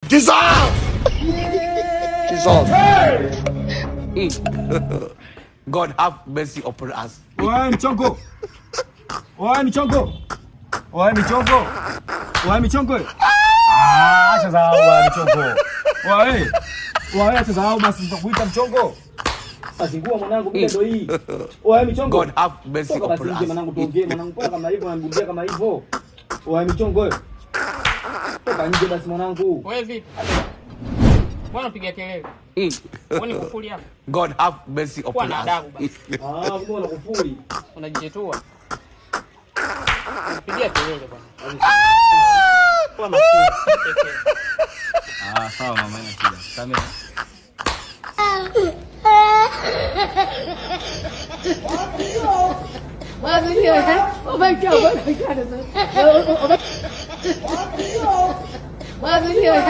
Jesus! Jesus. God have mercy upon us. Oe mchongo. Oe mchongo. Oe mchongo. Oe mchongo. Ah, acha zao oe mchongo. Oe. Oe acha zao basi tutakuita mchongo. Azingua mwanangu bila ndo hii. Oe mchongo. God have mercy Toka basi upon nje us. mwanangu tuongee mwanangu kwa kama hivyo unanibugia kama hivyo. Oe mchongo. Toka nje basi mwanangu. Wewe vipi? Mbona unapiga kelele? Wewe ni kufuli hapa? God have mercy Kuwa upon na us. adabu basi. Ah, kumbe unakufuli. Unajichetua. Unapigia kelele bwana. Kuwa makini. Chekea. Ah, sawa mama, haina shida. Samehe. 我我我我我我我。